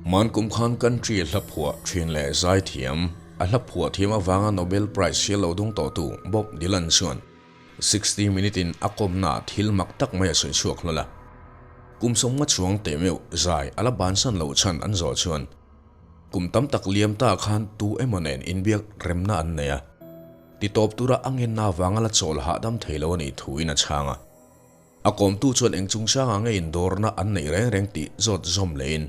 Hmankum khan country hla phuah thin leh zaithiam, a hla phuah thiam avanga Nobel Prize hial lo dung tawhtu Bob Dylan chuan 60 Minute in a kawmnaah thil mak tak mai a sawi chhuak hlawl a. Kum sawmnga chuang teh meuh zai a la bansan loh chhan an zawh chuan kum tam tak liam ta khan tu emaw nen inbiak remna an nei a, ti tawp tura a ngenna avanga la chawl hahdam thei lo a nih thuin a chhang a. A kawmtu chuan eng chungchangah nge indawrna an neih reng reng tih zawt zawm lehin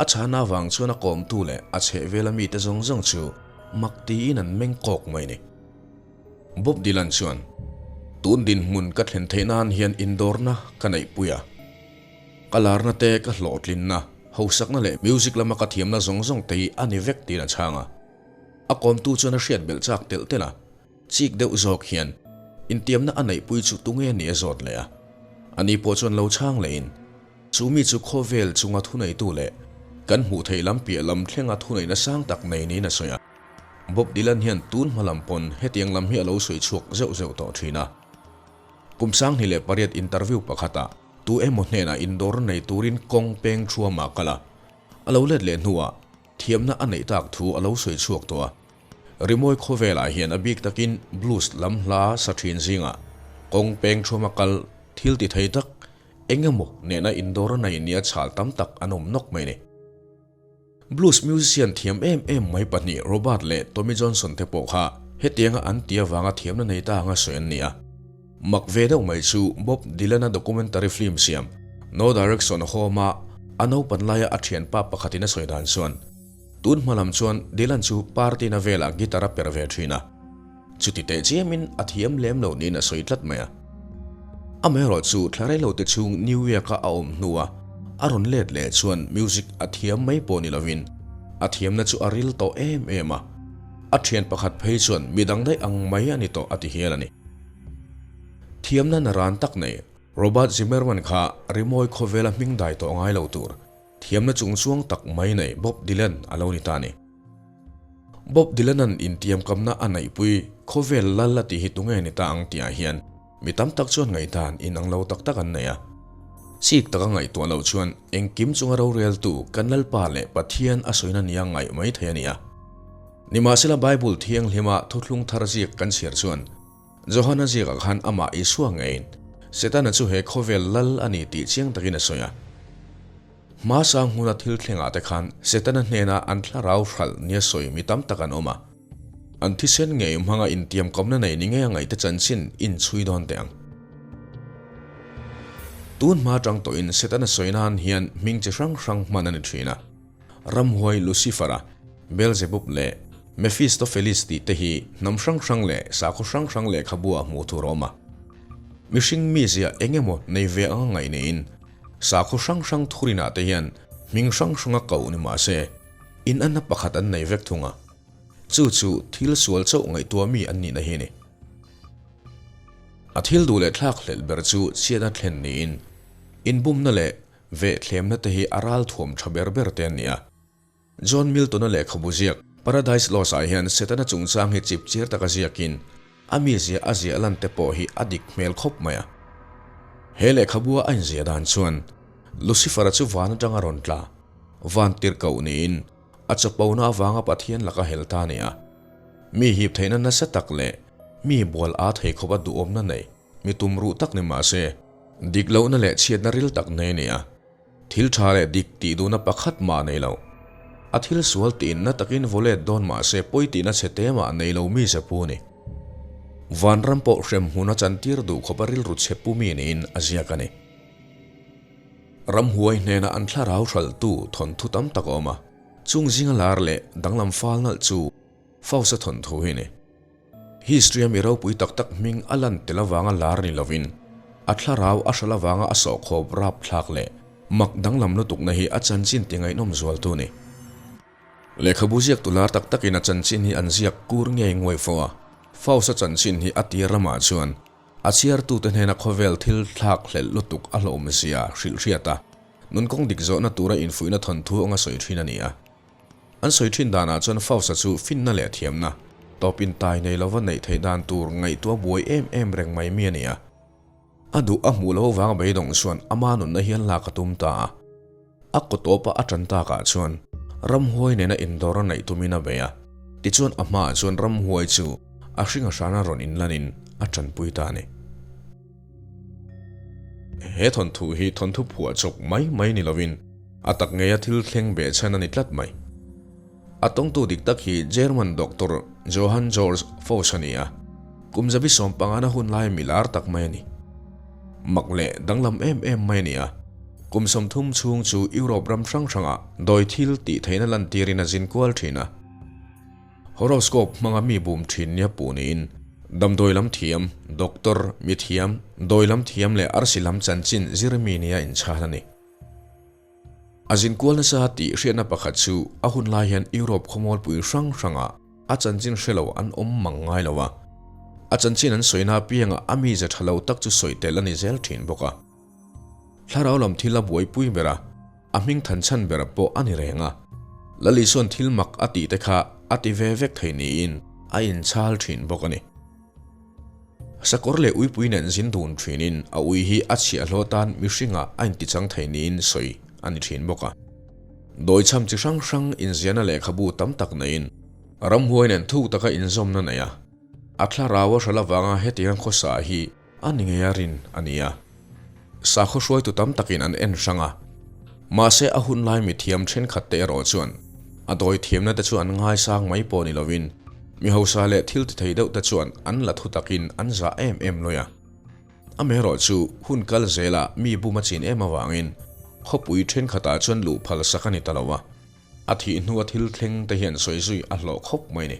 a chhana avang chuan a kawmtu leh a chhehvela mite zawng zawng chu mak tiin an meng kawk mai a ni. Bob Dylan chuan, Tun dinhmun ka thlen theih nan hian indawrna ka neihpui a. Ka larna te, ka hlawhtlinna, hausakna leh music lama ka thiamna zawng zawng te hi a ni vek tiin a chhang a. A kawmtu chuan a hriat belh chak telh telh a. Chik deuh zawk hian intiamna a neihpui chu tunge ni a zawt leh a. Ani pawh chuan lo chhang lehin, Chu mi chu khawvel chunga thuneitu leh kan hmuh theih lam piah lam thlenga thuneihna sang tak nei niin a sawi a. Bob Dylan hian tun hma lam pawn hetiang lam hi a lo sawi chhuak zeuh zeuh tawh thin a. Kum 28 interview pakhatah tu emaw hnenah indawr nei turin kawng peng thuama kal a, a lo let leh hnuah thiamna a neih tak thu a lo sawi chhuak tawh a. Rimawi khawvelah hian a bik takin blues lam hla sa thin zingah kawng peng thuama kal thil ti thei tak eng emaw nena indawr a nei nia chhal tam tak an awm nawk mai a ni. Blues musician thiam em em mai pahnih Robert leh Tommy Johnson te pawh kha hetianga an ti avanga thiamna nei ta anga sawi an ni a. Mak ve deuh mai chu Bob Dylan-a documentary film siam No Direction Home-a a naupan laia a thianpa pakhatin a sawi dan chuan tun hma lam chuan Dylan chu party na velah guitar a per ve thin a, chuti teh chiamin a thiam lem lo niin a sawi tlat mai a. Amaherawh chu thla rei lo te chhung New York-a a awm hnua a rawn let leh chuan music a thiam mai pawh ni lovin a thiamna chu a ril tawh em em a, a thian pakhat phei chuan midang daih ang mai a ni tawh a ti hial a ni. Thiamna na ran tak nei Robert Zimmerman kha rimawi khawvela hming dai tawh ngai lo tur thiamna chungchuang tak mai nei Bob Dylan a lo ni ta a ni. Bob Dylan-a'n intiamkamna a neihpui khawvel lal a tih hi tunge ni ta ang tihah hian mi tam tak chuan ngaihdan inang lo tak tak an nei a. Chik taka ngaihtuah loh chuan engkim chunga roreltu kan Lalpa leh Pathian a sawina nia ngaih mai thei a ni a. Nimahsela Bible thianghlima thuthlung thar ziak kan chhiar chuan Johana ziakah khan amah Isua ngeiin Setana chu he khawvel lal a ni tih chiang takin a sawi a. Hmasa hmuna thil thlengah te khan Setana hnena an thlarau hralh nia sawi mi tam tak an awm a. An thisen ngei hmanga intiamkawmna nei ni ngei a ngaihte chanchin inchhui dawn teh ang. Tun hma atang tawhin Setana sawi nan hian hming chi hrang hrang hman a ni thin a. Ramhuai Lucifer-a, Beelzebub leh Mephistopheles tih te hi hnam hrang hrang leh sakhaw hrang hrang lehkhabu ah hmuh tur a awm a. Mihring mizia eng emaw nei ve anga ngaih niin Sakhaw hrang hrang thurinah te hian hming hrang hranga koh ni mah se, inanna pakhat an nei vek thung a. Chu chu thil sual chauh ngaihtuah mi an nihna hi a ni. A thil duh leh thlak hlelh ber chu chhiatna thlen niin, inbumna leh vehthlemna te hi a ralthuam tha ber ber te an ni a. John Milton-a lehkhabu ziak Paradise Lost-ah hian Setana chungchang hi chip chiar taka ziakin a mizia a ziah lan te pawh hi a dik hmel khawp mai a. He lehkhabua a inziah dan chuan Lucifer-a chu van atanga rawn tla, van tirhkoh niin a chawpona avanga Pathian laka hel ta a ni a. Mi hip theihna nasa tak leh mi bual aa thei khawpa duhawmna nei mi tumruh tak ni mah se, dik lohna leh chhiatna ril tak nei a ni a. Thil tha leh dik tih duhna pakhat mah nei lo. A thil sual tiinna takin vawlet dawn mah se pawi tihna chhe te mah nei lo mi se pu ni. Vanram pawh hrem hmun a chantir duh khawp a rilru chhe pu mi niin a ziak a ni. Ramhuai hnena an thlarau hralhtu thawnthu tam tak a awm a, chung zinga lar leh danglam fal nalh chu Faust-a thawnthu hi a ni. History-a mi ropui tak tak hming a lan tel avanga lar ni lovin, a thlarau a hral avanga a sawhkhawp rapthlak leh mak danglam lutukna hi a chanchin ti ngaihnawm zualtu a ni. Lehkhabu ziaktu lar tak takin a chanchin hi an ziak kur ngei nguai fo a, Faust-a chanchin hi a tir ramah chuan a chhiartute hnena khawvel thil thlak hlelh lutuk a hlawhmzia hrilh hriat a, nunkawng dik zawhna tura infuihna thawnthu anga sawi thin a ni a. An sawi thin danah chuan Faust-a chu finna leh thiamna, tawp intai nei lova neih theih dan tur ngaihtuah buai em em reng mai mi a ni a. A duh a hmuh loh avanga beidawng chuan ama nunna hian lak a tum ta a. A kaw tawpa a tan takah chuan ramhuai nena indawr a neih tumin a bei a, tichuan a hmaah chuan ramhuai chu a hring a hrana rawn inlanin a tanpui ta a ni. He thawnthu hi thawnthu phuah chawp mai mai ni lovin a tak ngeia thil thleng beh chhan a ni tlat mai. A tawngtu dik tak hi German doctor Johann George Faust a ni a, kum zabi sawmpangana hun lai mi lar tak mai a ni. Mak leh danglam em em mai a ni a, kum 30 chhung chu Europe ram hrang hrangah dawi thil tih theihna lantirin a zin kual thin a. Horoscope hmanga mi bum thin nia puh niin damdawi lam thiam, doctor, mi thiam, dawi lam thiam leh arsi lam chanchin zir mi nia inchhal a ni. A zinkual nasa tih hriatna pakhat chu a hun lai hian Europe khawmualpui hrang hrangah a chanchin hre lo an awm mang ngai lo a, a chanchin an sawina apiangah a mize tha lo tak chu sawi tel a ni zel thin bawk a. Thlarau lam thil a buaipui ber a, a hming than chhan ber pawh a ni reng a. Lal Isua'n thil mak a tih te kha a ti ve vek thei niin a inchhal thin bawk a ni. Sakawr leh uipui nen zin dun thinin a ui hi a chhiahhlawh tan mihringah a intichang thei niin sawi a ni thin bawk a. Dawichham chi hrang hrang inziahna lehkhabu tam tak neiin ramhuai nen thuk taka inzawmna nei a, a thlarau a hral avanga hetiang khawsa hi a ni ngei a rin a ni a. Sakhaw hruaitu tam takin an en hrang a, mahse a hun lai mithiam thenkhat te erawh chuan a dawi thiamna te chu an ngaisang mai pawh ni lovin mi hausa leh thil ti thei deuh te chuan an la thu takin an zah em em lawi a. Amaherawh chu hun kal zelah mi bum a chin em avangin khawpui thenkhatah chuan luh phal sak a ni ta lo a, a thih hnua thil thleng te hian sawi zui a hlawh khawp mai ni.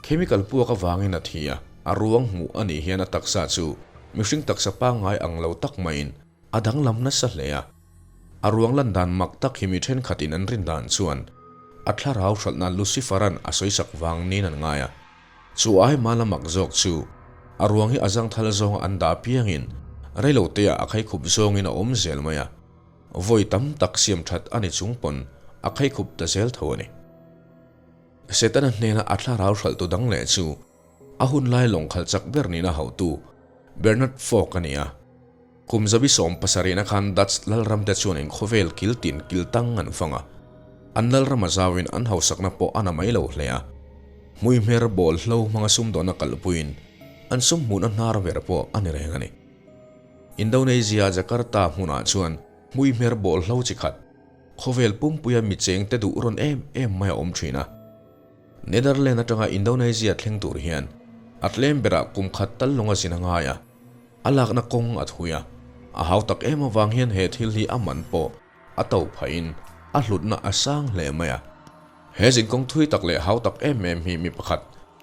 Chemical puak avangin a thi a, a ruang hmuh a nih hian a taksa chu mihring taksa pangngai ang lo tak maiin a danglam nasa hle a. A ruang lan dan mak tak hi mi thenkhatin an rin dan chuan a thlarau hralhna Lucifer-a'n a sawisak vang niin an ngai a. Chu ai mala mak zawk chu a ruang hi a zangthal zawnga an dah piangin reiloteah a khaikhup zawngin a awm zel mai a. Vawi tam tak siam that a ni chung pawn a khaikhup ta zel tho a ni. Setana hnena a thlarau hralhtu dang leh chu a hun lai lawng khalh chak ber nihna hauhtu Bernard Falk a ni a. Kum 17 na khan Dutch lalramte chuanin khawvel kil tin kil tang an fang a. An lalram a zauin an hausakna pawh a na mai lo hle a. Hmuihmer bawl hlo hmanga sumdawnna kalpuiin an sum hmuhna hnar ber pawh a ni reng a ni. Indonesia Jakarta hmunah chuan hmuihmer bawl hlo chi khat, Khawvel pumpuia mi chengte duh rawn em em mai a awm thin a. Netherland atanga Indonesia thleng tur hian a tlem berah kum khat tal lawng a zin a ngai a, a lakna kawng a thui a, a hau tak em avang hian he thil hi a man pawh a to phahin a hlutna a sang hle mai a. He zinkawng thui tak leh hau tak em em hi mi pakhat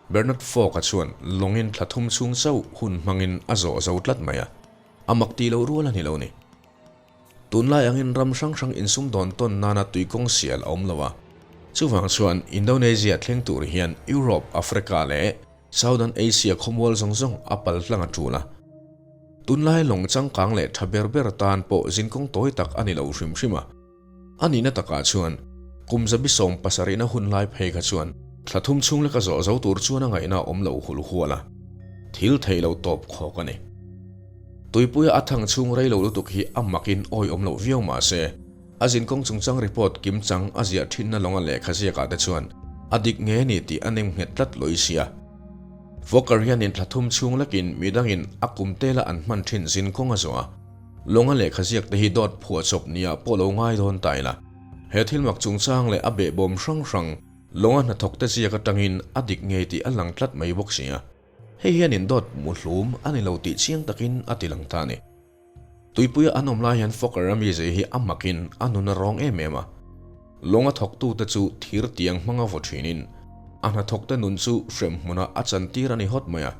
Bernard Falk-a chuan lawngin thla thum chhung chauh hun hmangin a zawh zo tlat mai a, a mak tih loh rual a ni lo ni. Tunlai angin ram hrang hrang insumdawn tawn nana tuikawng sial a awm lo a. Chuvang chuan Indonesia thleng tur hian Europe, Africa leh Southern Asia khawmual zawng zawng a pal tlang a tul a. Tunlai lawng changkang leh tha ber ber tan pawh zinkawng tawi tak a ni lo hrim hrim a. A nihna takah chuan kum 17na hun lai phei kha chuan thla thum chhung leka zawh zo tur chuan a ngaihna a awm lo hul hual a, thil theih lo tawp khawk a ni. Tuipuia a thang chhung rei lo lutuk hi a makin awi awm loh viau mah se, a zinkawng chungchang report kimchang a ziah thinna lawnga lehkha ziakah te chuan a dik nge ni tih a nem nghet tlat lawih sia. Walker hianin thla thum chhung lekin midangin a kum tela an hman thin zinkawng a zawh a, lawnga lehkha ziak te hi dawt phuahchawp nia pawh lo ngai dawn ta ila. He thil mak chungchang leh a behbawm hrang hrang lawnga hnathawkte ziak atangin a dik ngei tih a lang tlat mai bawk sia. Hei hian indawt muhlum a ni lo tih chiang takin a ti lang ta a ni. Tuipuia an awm lai hian Fokker a mizei hi a makin a nun a rawng em em a. Lawnga thawktute chu thir tiang hmanga vaw thinin a hnathawkte nun chu hrem hmunah a chantir a ni hawt mai a,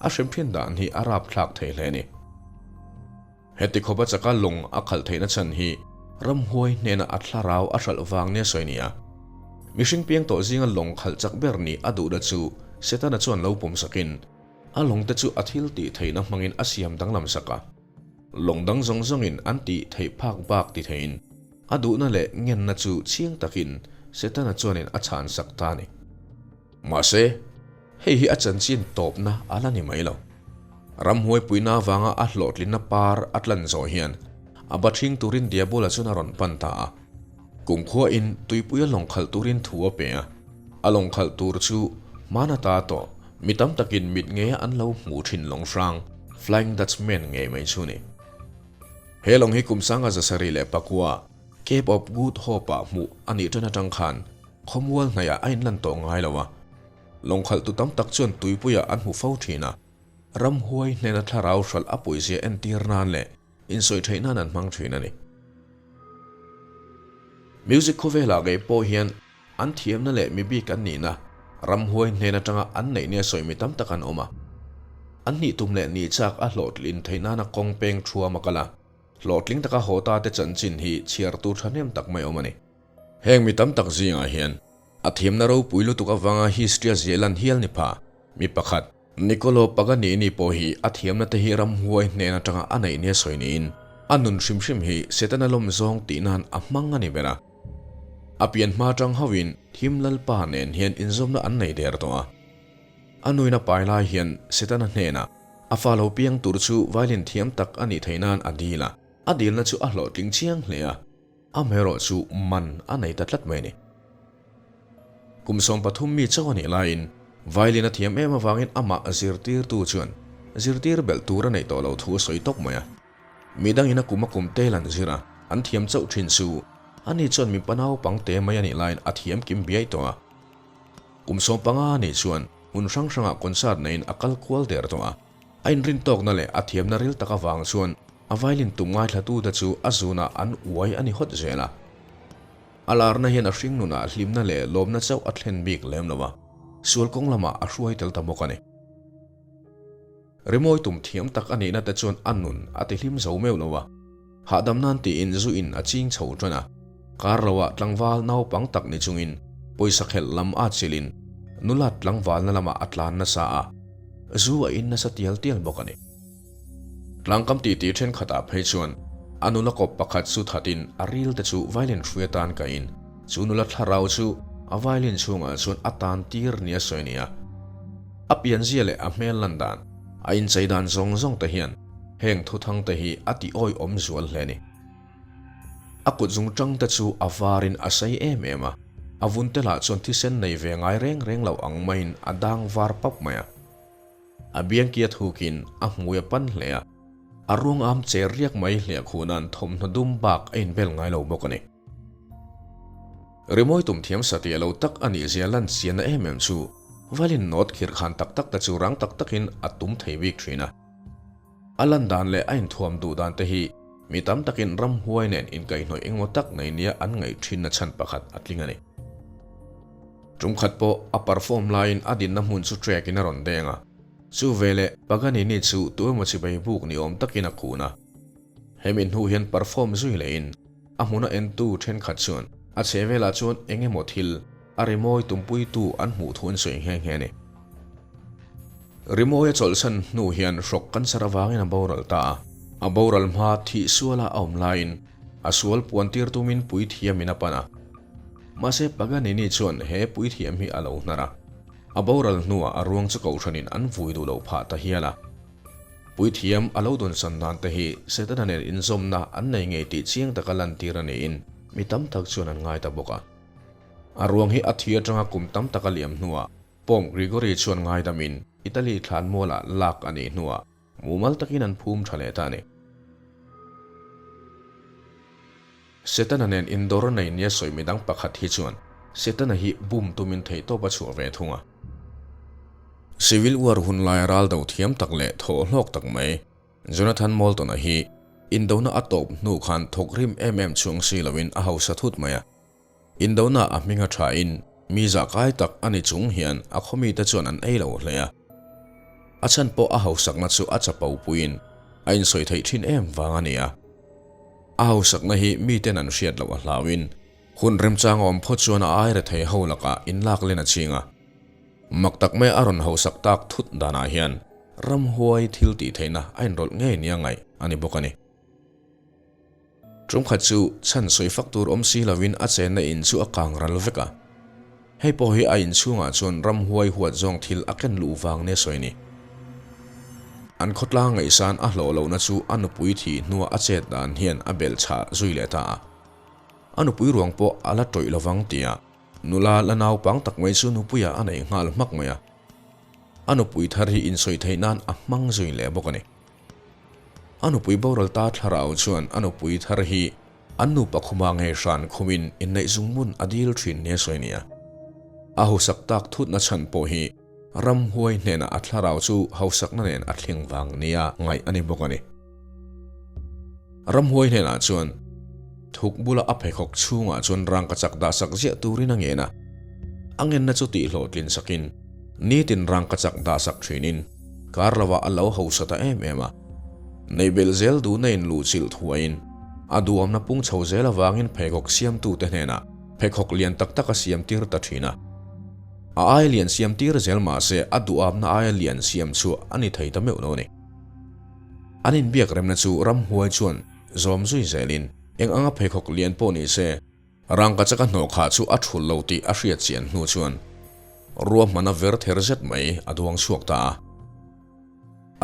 a hrem thin dan hi a rapthlak thei hle a ni. Heti khawpa chaka lawng a khalh theihna chhan hi ramhuai hnena a thlarau a hralh vang nia sawi nia. Mihring piang tawh zinga lawng khalh chak ber nih a duhna chu Setana chuan lo pawm sakin a lawngte chu a thil tih theihna hmangin a siam danglam sak a. Lawng dang zawng zawngin an tih theih phak bak ti theiin a duhna leh ngenna chu chiang takin Setana chuanin a chhan sak ta a ni. Mahse, hei hi a chanchin tawpna a la ni mai lo. Ramhuaipuina avanga a hlawhtlinna par a tlan zawh hian A bathing turin Diabola chuan a rawn pan ta a. Kumkhuain tuipuia lawng khalh turin thu a pe a. A lawng khalh tur chu hman ata tawh mi tam takin mit ngeia an lo hmuh thin lawng hrang, Flying Dutchman, ngei mai chu ni. He lawng hi kum 1704 Cape of Good Hope-ah hmuh a nih tan atang khan khawmual hnaihah a inlan tawh ngai lo a. Lawng khalhtu tam tak chuan tuipuiah an hmu fo thin a. Ramhuai hnena thlarau hralh a pawizia entir nan leh insawi theih nan an hmang thin a ni. Music khawvelah ngei pawh hian an thiamna leh mi bik an nihna ramhuai hnen atanga an neih nia sawi mi tam tak an awm a. An hnih tum leh nih chak a hlawhtlin theih nana kawng peng thuam a kal a, hlawhtling taka haw ta te chanchin hi chhiar tur thahnem tak mai awm a ni. Heng mi tam tak zingah hian a thiamna ropui lutuk avanga history a ziah lan hial ni pha mi pakhat, Niccolo Paganini pawh hi a thiamna te hi ramhuai hnen atanga a neih nia sawi niin, a nun hrim hrim hi Setana lawm zawng tih nan a hmang a ni ber a. A pian hma atang hauhin Thim Lalpa nen hian inzawmna an nei der tawh a. A nuin a pai lai hian Setana hnenah a fa lo piang tur chu violin thiam tak a nih theih nan a dil a, a dilna chu a hlawhtling chiang hle a. Amaherawh chu man a nei ta tlat mai a ni. Kum 13 mi chauh a nih laiin violin a thiam em avangin amah zirtirtu chuan zirtir belh tur a neih tawh loh thu a sawi tawp mai a. Midangin a kum a kum tel an zir a, an thiam chauh thin chu ani chuan mipa naupang te mai a nih laiin a thiam kim biai tawh a. Kum 15 a nih chuan hmun hrang hrangah concert neiin a kal kual der tawh a. A inrintawkna leh a thiamna ril tak avang chuan a violin tum ngaithlatute chu a zunah an uai a ni hawt zel a. A larna hian a hring nunah hlimna leh lawmna chauh a thlen bik lem lo a, sual kawng lamah a hruai tel ta bawk a ni. Rimawi tum thiam tak a nihna te chuan a nun a ti hlim zo meuh lo a, hahdam nan tiin zu in a ching chho tan a, kar loah tlangval naupang tak ni chungin pawisa khelh lam a chilhin nulat tlangvalna lamah a tlan nasa a, zu a in nasa tial tial bawk a ni. Tlangkam titi thenkhatah phei chuan a nula kawp pakhat chu thatin a ril te chu violin hrui atan kahin chu nula thlarau chu a violin chhungah chuan a tan tir nia sawi a ni a. A pianzia leh a hmel lan dan, a inchei dan zawng zawng te hian heng thuthang te hi a ti awihawm zual hle a ni. A kut zung tang te chu a varin a sei em em a, a vun te lah chuan thisen nei ve ngai reng reng lo ang maiin a dang var pap mai a. A biangki a thukin a hmui a pan hle a, a ruang am cher riak mai hliah khuhna'n thawmhnaw dum bak a inbel ngai lo bawk a ni. Rimawi tum thiam satih lo tak a nih zia lan chianna em em chu Valin nawt khirh khan tak tak te chu rang tak takin a tum thei bik thin a. A lan dan leh a inthuam duh dan te hi mi tam takin ramhuai nen inkaihhnawih engemaw tak nei nia an ngaih thinna chhan pakhat a tling a ni. Tum khat pawh a perform laiin a dinna hmun chu track in a rawn deng a, chu veleh Paganini chu tu emaw chibai buk ni awm takin a kun a. Hemi hnu hian perform zui lehin a hmuna entu thenkhat chuan a chhe velah chuan eng emaw thil a rimawi tumpuitu an hmuh thu an sawi nghe nghe a ni. Rimawi a chawlhsan hnu hian hrawk cancer avangin a boral ta a, a boral hma thih suala a awm laiin a sual puan tir tumin puithiamin a pan a. Mahse Paganini chuan he puithiam hi a lo hnar a, a boral hnuah a ruang chu kohhranin an vui duh loh phah ta hial a. Puithiam a lo dawnsan dan te hi Setana nen inzawmna an nei ngei tih chiang taka lantir a niin mi tam tak chuan an ngai ta bawk a. A ruang hi a thi atanga kum tam tak a liam hnuah Pope Gregory chuan ngaidamin Italy thlanmualah lak a nih hnuah mumal takin an phum tha leh ta a ni. Setana nen indawr nei nia sawi midang pakhat hi chuan Setana hi bum tumin theihtawp a chhuah ve thung a. Civil War hun laia ral do thiam tak leh thaw hlawk tak mai Jonathan Moulton-a hi indona a tawp hnu khan thawk rim em em chhung si loin a hausa thut mai a. Indona a hming a thain mi zahkai tak a ni chung hian a khawmite chuan an ei lo hle a. A chhan pawh a hausakna chu a chapo puiin a insawi theih thin em vang a ni a. A hausakna hi miten an hriat loh a hlauin hun remchang a awm phawt chuan a aire thei ho lakah inlak len a ching a. Mak tak mai a rawn hausak tak thut danah hian ramhuai thil tih theihna a inrawlh ngei nia ngaih a ni bawk a ni. Tumkhat chu chhan sawi fak tur awm si lovin a chenna in chu a kang ral vek a. Hei pawh hi a inchhungah chuan ramhuai huat zawng thil a ken luh vang nia sawi a ni. An khawtlang ngaihsan a hlawh lohna chu a nupui thih hnua a chet dan hian a belh chhah zui leh ta a. A nupui ruang pawh a la tawih lovang tia nula la naupang tak mai chu nupuiah a neih nghal hmak mai a. A nupui thar hi insawi theih nan a hmang zui leh bawk a ni. A nupui boral ta thlarau chuan a nupui thar hi an nupa khuma ngei hran khumin inneih zungbun a dil thin nia sawi nia. A hausak tak thutna chhan pawh hi Ramhuai hnenah a thlarau chu hausakna nen a thleng vang nia ngaih a ni bawk a ni. Ramhuai hnenah chuan thuk bula a pheikhawk chhungah chuan rangkachak dahsak ziah turin a ngen a. A ngenna chu tihhlawhtlin sakin nitin rangkachak dahsak thinin kar lovah a lo hausa ta em em a. Neihbelh zel duhna in luhchilh thuaiin a duamna pung chho zel avangin pheikhawk siamtute hnenah pheikhawk lian tak tak a siamtir ta thin a. A aia lian siam tir zel mah se a duhapna aia lian siam chu a ni thei ta meuh lo a ni. An inbiak remna chu ramhuai chuan zawm zui zelin eng anga pheikhawk lian pawh ni se rangkachak a hnawh khah chu a thul lo tih a hriat chian hnu chuan ruahmana ver ther zet mai a duang chhuak ta a.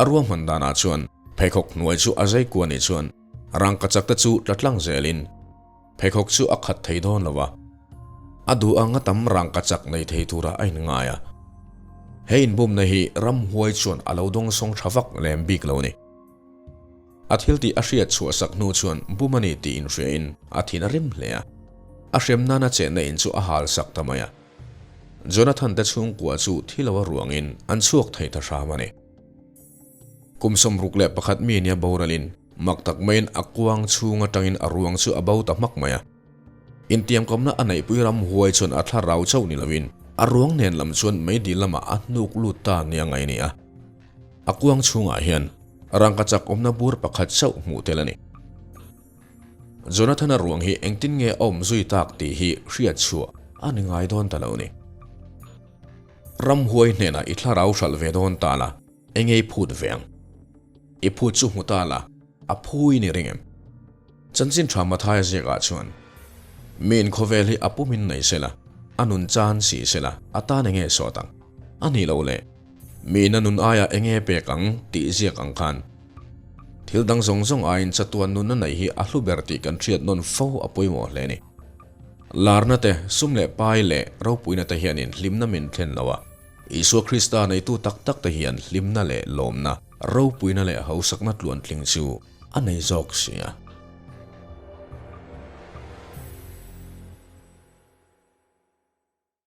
A ruahman danah chuan pheikhawk hnuai chu a zai kua nih chuan rangkachak te chu tla tlang zelin Pheikhawk chu a khat thei dawn lo a, a duh anga tam rangkachak nei thei turah a inngai a. He inbumna hi ramhuai chuan a lo dawngsawng tha vak lem bik lo a ni. A thil tih a hriat chhuah sak hnu chuan bum a ni tih inhriain a thin a rim hle a, a hrem nana chenna in chu a hal sak ta mai a. Jonathan te chhungkua chu thi lo a ruangin an chhuak thei ta hram a ni. Kum 61 mi nia boralin Mak tak maiin a kuang chhung atangin a ruang chu a bo ta hmak mai a. Intiamkawmna a neihpui ramhuai chuan a thlarau chauh ni loin a ruang nen lam chuan meidil lamah a hnuk lut ta nia ngai a ni a. A kuang chhungah hian rangkachak awmna bur pakhat chauh hmuh tel a ni. Jonathan-a ruang hi engtin nge a awm zui tak tih hi hriat chhuah a ni ngai dawn ta lo a ni. Ramhuai hnenah i thlarau hralh ve dawn ta la, enge i phut ve ang? I phut chu hmu ta la, a phu i ni ring em? Chanchin tha Mathaia ziakah chuan, Miin khawvel hi a pumin nei se la, a nun chan si se la, a tan enge sawt ang? A nih loh le, miin a nun aiah enge pek ang tih ziak ang khan. Thil dang zawng zawng aiin chatuan nunna neih hi a hlu ber tih kan hriat nawn fo a pawimawh hle a ni. Larna te, sum leh pai leh ropuina te hianin hlimna min thlen lo a. Isua Krista neitu tak tak te hian hlimna leh lawmna, ropuina leh hausakna tluantling chu a nei zawk si a.